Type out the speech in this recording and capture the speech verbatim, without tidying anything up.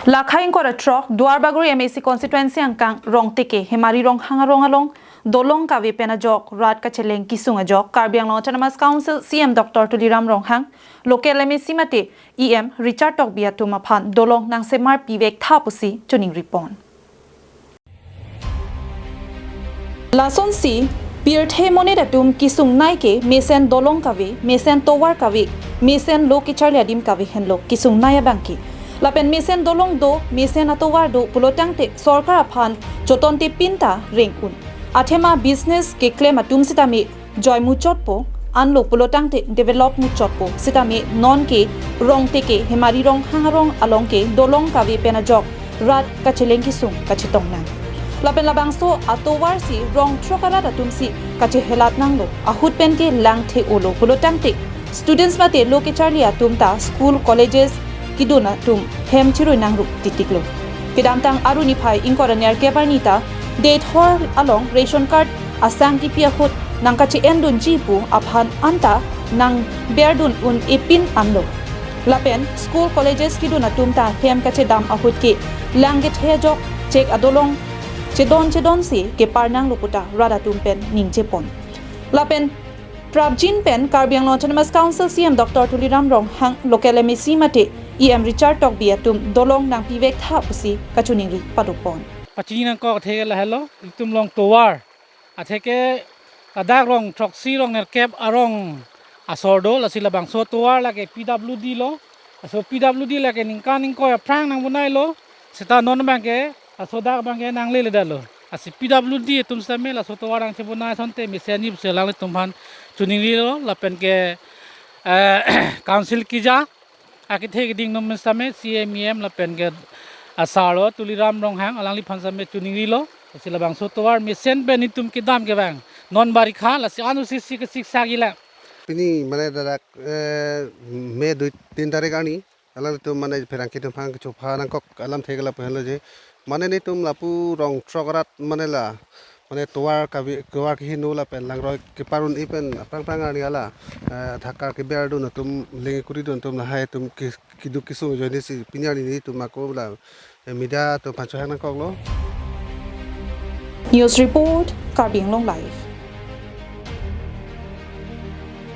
Lakhai ingkoi ra throk, Duarbagori M A C constituency angkang Rongteke, Hemari Ronghang arong along dolong kave pen ajok rat kacheleng kesung ajok Karbi Anglong Autonomous Council C M Doctor Tuliram Ronghang, local M A C mate E M Richard Tokbi atum aphan dolong nangsemar pivek tha pusi choningri pon. Lasonsi pirthe monit atum kesungnei ke mesen dolong kave, mesen tovar kave, mesen lo kecharli adim kave henlo kesungnei abang ke. Lapen mesen dolong do, mesen atovar do pulotangte sorkar aphan chotonte pinta reng un. Athema business keklem atum sitame joi muchotpo, anlo pulotangte develop muchotpo sitame non ke Rongteke, Hemari Ronghang arong along ke dolong kave pen ajok rat kacheleng kesung kachetong nang. Lapen labangso atovar si rong throk arat atum si kachehelat nanglo, ahut pen ke langthe olo pulotangte students mate lo kecharli atum ta school colleges kedun atum hem chirui nangrup titiklo. Kedamtang Arni phai ingkoi ra nerkep arni ta Deithor along ration card asang kipi ahut nangkache-endunji pu aphan anta nangberdun un-e pin anlo. Lapen school colleges kedun atum ta hem kachedam ahut ke lang kethe ajok chek adolong chedon chedon si kepar nanglo puta rat atum pen ningje pon. Lapen prapjin pen Karbi Anglong Autonomous Council C M Doctor Tuliram Ronghang, local M A C mate E M Richard Tokbi atum dolong nangpivek tha pusi kachoningri pado pon. Pachini nangkok athe ke lahelo, itum along tovar. Athe ke ladak rong throksi rong nerkep arong asor do, lasi labangso tovar lake P W D lo. Laso P W D lake ningkan ingkoi aphrang nangbonailo. Seta non abang ke, laso dak abang ke nanglele detlo. Lasi P W D atum sitame laso tovar nangchebonai asonte mesen ni pusi alanglitum aphan choningrilo, lapen ke, eh, council keja akethe keding atum sitame C M, E M lapen ke asar lo Tuliram Ronghang, alangliphan sitame choningrilo. Lasi labangso tovar mesen pen itum kedam kevang. Non barikha, lasi anu sisi kesik sagi la. Pini mane ladak, eh, May dui tin tarik arni, alanglitum mane pherangke atum aphan kechopha nangkok alamthe ke lapu henlo je. Mane netum lapu rong throk arat mane la, mane tovar kavi, tovar kehingno lapen langroi kepar un-e pen aphrang phrang arni ala, eh, dhakar keberdun atum, lengkuri dun atum lahai atum ke, keduk kesung ajoine si pini arni netum ako la, eh, media atum aphan chohang nangkoklo. News report, Karbi Anglong Live.